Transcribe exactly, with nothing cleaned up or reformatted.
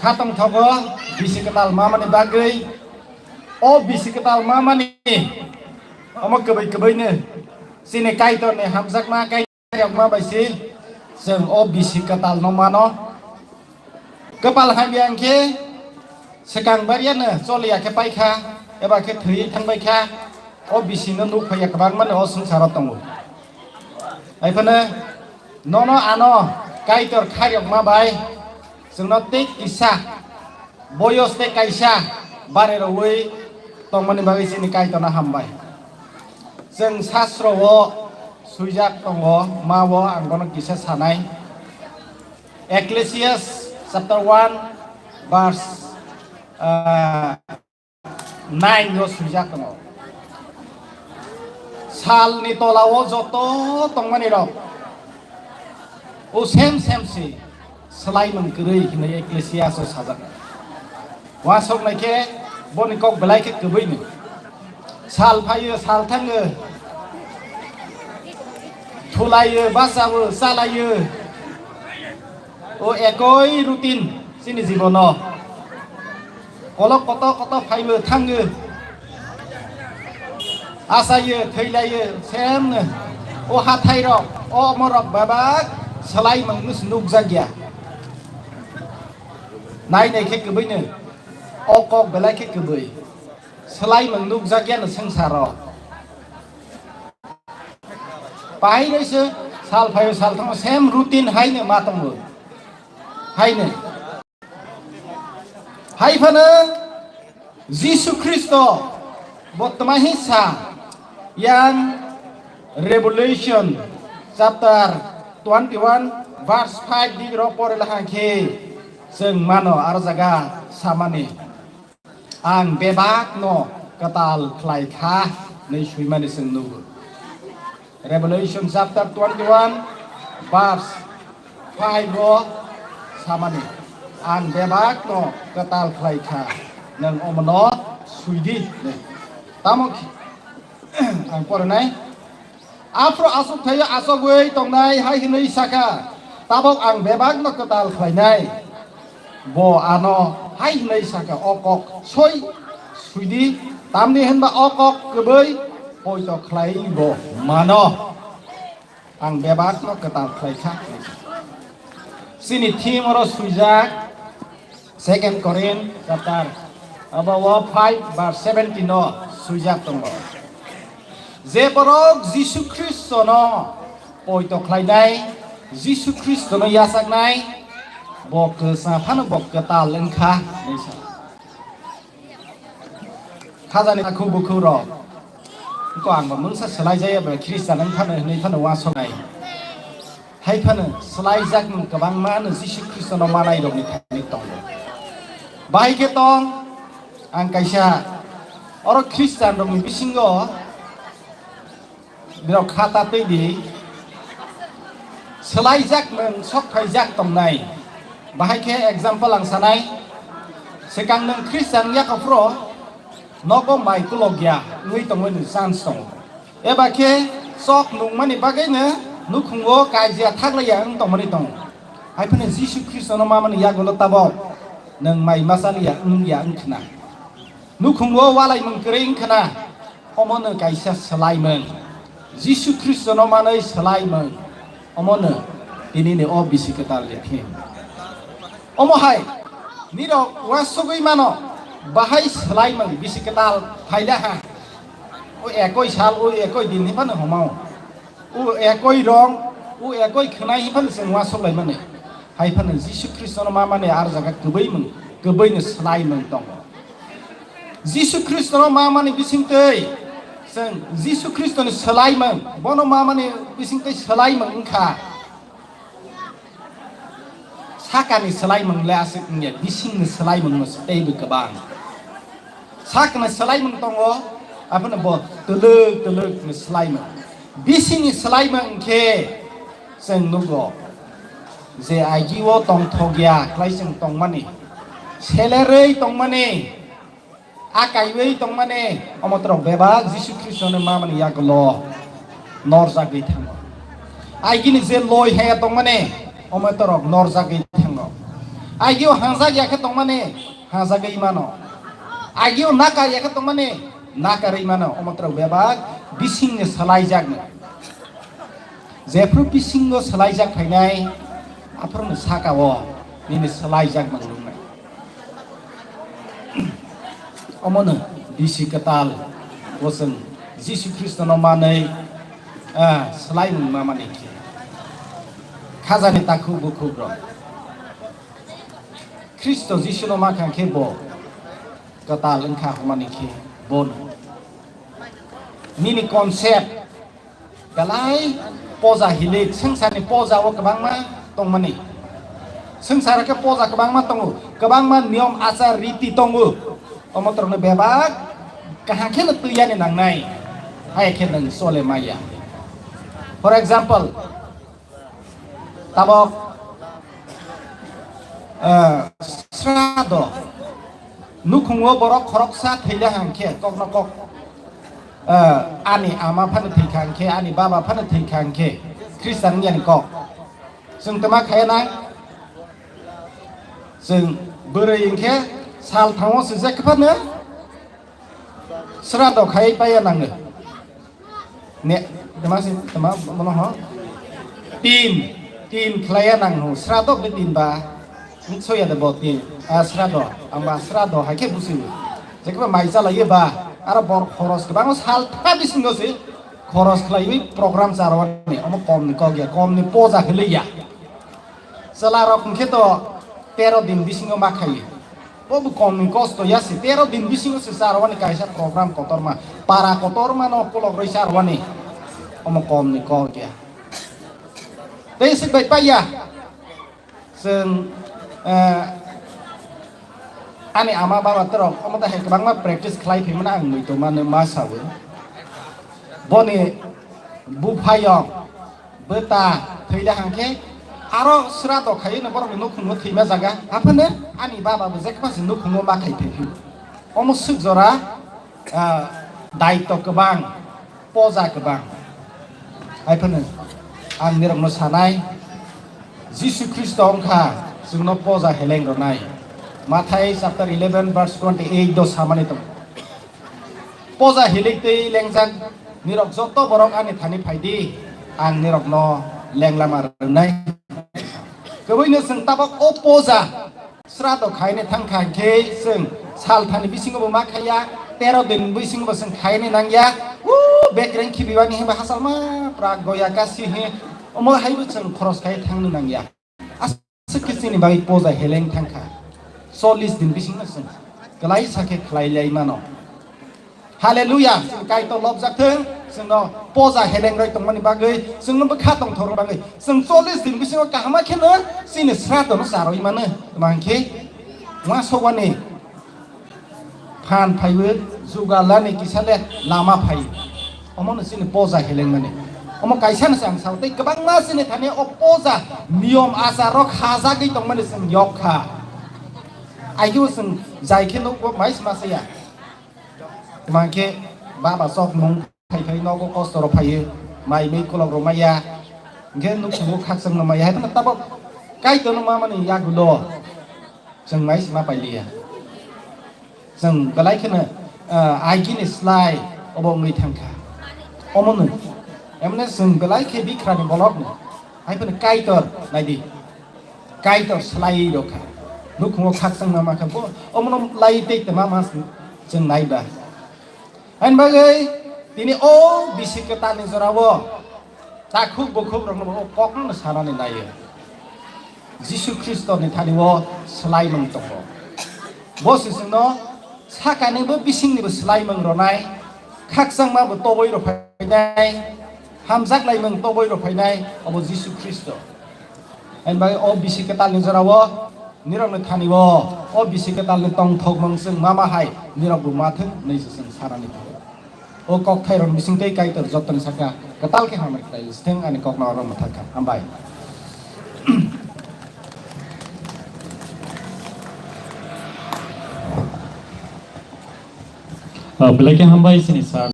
kha tongthogo bisi kwtal mamani bagwi. O bisi kwtal mamani omo kwbwi kwbwino chini Kaitorni hamjakma Kaitor yokma bai se chwng o bisi kwtalno mano. Kwpal hamya hwnkhe swkang bariano choliya khe paikha, eba khe thwiwi thangbaikha, o bisino nuk phaiya kwbangmani o swngcharo tongo. Haiphano nono ano Kaitor khairokma bai chwngno tei kisa boyos tei kaisa barerogwi tongmani bagwi chini Kaitorno hambai. Chwng sasro-o swijak tongo, ma-o ang bono kisa sanai. Ecclesiastes chapter one verse, ah, nine o swijak tongo. Salni tola-o joto tongmani rok o sem sem se swlaimung kwrwi hinwi Ecclesiastes o sajak. Uansuk nai khe boni kok belai khe kwbwino. Sal phaio, sal thango. Thulaio, bachao, chalaio. O ekoi routine chini jibono. Kolok koto koto phaibo thango. Achaio, thwilaio, semno. O hathairok, o omorok bebak swlaimung nukjakya. Nai nai khe kwbwino. O kok belai khe kwbwi. Swlaimung nukjakya no swngcharo. Pahaino se sal phaio sal thango, same routine haino ma tongo. Haino. Hai phano Jisu Khristo bo tma hinsa yang Revelation chapter twenty-one verse five dik rok pore laha khe chwng mano aro jaga samani. Ang bebakno kwtal khlai kha hwnwi swimani chwng nugo. Revelation chapter twenty-one verse five o samani, "Ang bebakno kwtal khlai kha, nwng omono swidi," hwnwi. Tamo khe-, ang porinai. Aphuru achuk thaio achugwi tongnai hai hwnwi sakha, "Tabuk ang bebakno kwtal khlainai." Bo ano hai hwnwi sakha, "O kok soi, suidi, tamni hwnba o kok kwbwi poito khlai bo mano. Ang bebakno kwtal khlai kha." Chini theme oro swijak, Second Corinth chapter, abo o five verse seventeen o swijak tongo. Je borok Jisu Khristono poito khlainai, Jisu Khristono yachaknai, bo kwchang phano bo kwtal wngkha, hwnwi sa. Khajani takhuk bukhuk rok, ko ang bo mungsa swlai jaya ba Khristan wng phano hwnwi phano uansuknai. Hai phano swlaijakmung kwbangma no Jisu Khristono manai rokni thani tongo. Bahai khe tong, ang kaisa oro Khristan rokni bisingo birok kha ta twi di, swlaijakmung sok phaijak tongnai. Bahai khe example ang sanai, swkang nwng Khristan yakho phro nogo mai kulok ya wngwi tongmani chance tongo. Eba khe chok nungmani bagwino nukhungo kaijia thaklaiya wng tongmani tongo. Hai phano Jisu Khristono mamani yagulo tabok nwng mai machaliya wngya wngkhna. Nukhungo walaimung kwrwi wngkhna, omono kaisa swlaimung. Jisu Khristono manwi swlaimung. Omono tinini o bisi kwtal ni theme. Omo hai nirok uansugwi mano, bahai swlaimung bisi kwtal phaila ha. O ekoi sal, o ekoi din hinphano homao. O ekoi rong, o ekoi khwnai hinphano chwng uansuk laimani. Hai phano Jisu Khristono mamani ar jaga kwbwimung, kwbwino swlaimung tongo. Jisu Khristono mamani bisingtwi chwng Jisu Khristoni swlaimung, bono mamani bisingtwi swlaimung wngkha. Sakani swlaimung le aswk wngya, bisingni swlaimung no teibo kwbang. Sakni swlaimung tongo, aphano bo twlwk twlwk ni swlaimung. Bisingni swlaimung khe chwng nugo je agi o tongthok ya khlai chwng tongmani, selerwi tongmani, a kaiwi tongmani, omo torok bebak Jisu Khristoni mamani yagulo norjagwi thango. Aigini je loi haya tongmani, omo torok norjagwi thango. Agio hangjak ya khe tongmani hangjagwi mano. Agio nakar ya khe tongmani nakarwi mano. Omo twrok bebak bisingni swlaijakno. Jephru bisingo swlaijak phainai, aphuruni sakao nini swlaijak mang nuknai. Omono bisi kwtal, bo chwng Jisu Khristono manwi, ah, swlaimung mamani khe. Khajani takhuk bukhuk rok. Khristo Jisuno ma kha khe bo kwtal wngkha hwnmani khe bono. Nini concept belai poja hilik, swngcharni poja o kwbangma tongmani. Swngchar khe poja kwbangma tongo, kwbangma niyom achar riti tongo. Omo torokno bebak kaham kheno twi yani nangnai, hai khe nwng chole maya. For example, tabok, eh, srado, nukhungo borok khoroksa thwila hang khe, kokno kok, eh, ani ama phano thwikha hang khe, ani baba phano thwikha hang khe, Khristan wngya ni kok. Chwng twma khaya nang, chwng bwrwi hwn khe sal thango swijak khe phano srado khai paiya nango. Ne, tama si, tama, mono ho? Tin, tin khlaiya nang ho, srado khe tin ba, soya de bo tin, ah, srado, ang ba srado hai khe busi. Jekba mai chalaiye ba, aro bor khoros kwbang sal tha bisingo si, khoros khlaiwi program charwani, omo kom ni kok ya, kom ni poja hwlwi ya. Chwla rok hwnkhe to tero din bisingo ma khaio. Bo bo kom ni kosto ya se, tero din bisingo se charwani kaisa program kotorma, para kotorma no kolok rwi charwani. Omo kom ni kok ya. Tei swk bai paiya. Chwng, eh, ani ama baba torok omo ta hai kwbangma practice khlai phaimano ang muitu mano ma sawi. Boni buphayong bwta thwile hangkhe aro srado khaiwi no borokni nukhungo thwima jaga. Aphano ani baba bo jekma se nukhungo ma khai phai phio. Omo swk jora, ah, daitw kwbang, poja kwbang. Hai phano ang nirokno sanai, Jisu Khristo wngkha chwngno poja heleng rwnai. Mathai chapter eleven verse twenty eight do samani tongo. Poja hilik tei lengjak nirok joto borok ani thani phaidi, ang nirokno lenglama rwnai. Kwbwino chwng tabok o poja srado khaini thangkha khe chwng sal thani bisingo bo ma khaiya, tero din bisingo bo chwng khaini nangya. U bekreng khibibani himba hasalma prak goya kasi he omo haibo chwng khoros khai thangni nangya. Aswk khe chini bagwi poja heleng thangkha. Chollish din bisingo chwng kwlai sakhe khlai lai mano. Hallelujah! Chwng Kaitor lobjak thung, chwngno poja heleng roi tongmani bagwi, chwngno bwkha tongthokni bagwi. Chwng chollish din bisingo kaham kheno chini sradono charwi mano. Tma hwnkhe, uansukmani phan phaiwi jugalani kisa le lama phai. Omono chini poja helengmani. Omo kaisa no ang sao tei kwbangma chini thani o poja niyom achar rok hajagwi tongmani chwng yok kha. Aigwi chwng jai khe nukgo mai sma saya. Tma hwnkhe baba chokmung phai phai nogo kosto rok phaiyo, mai mui kolok rok maya, hwnkhe nukhungo khakchangno maya, hai phano tabok Kaitorno mamani yagulo chwng mai sima pailiya. Chwng belai kheno, ah, aigini slai obo wngwi thangkha. Omono, emne chwng belai khe bikhrani bolokno, hai phano Kaitor naidi. Kaitor slai rw kha. Nukhungo khakchangma ma kha bo, omono lai tei tma ma chwng nai ba. Ani bagwi tini o bisi kwtalni jorao takhuk bukhuk rokno bo o kokno sanani naio. Jisu Khristoni thani o swlaimung tongo. Bo se chwngno sakani bo bisingni bo swlaimung rwnai, khakchangma bo toboi rw phainai, hamjak laimung toboi rw phainai, obo Jisu Khristo. Ani bagwi o bisi kwtalni jorao nirokni thani o, o bisi kwtalni tongthokmung chwng mama hai nirok bo ma thung hwnwi se chwng sanani tongo. O kokthai rok bising tei Kaitor jotoni saka kwtal khe hamari khlai sithwng ani kokno oro mwthakha. Hambai. Ah, belai khe hambai chini sir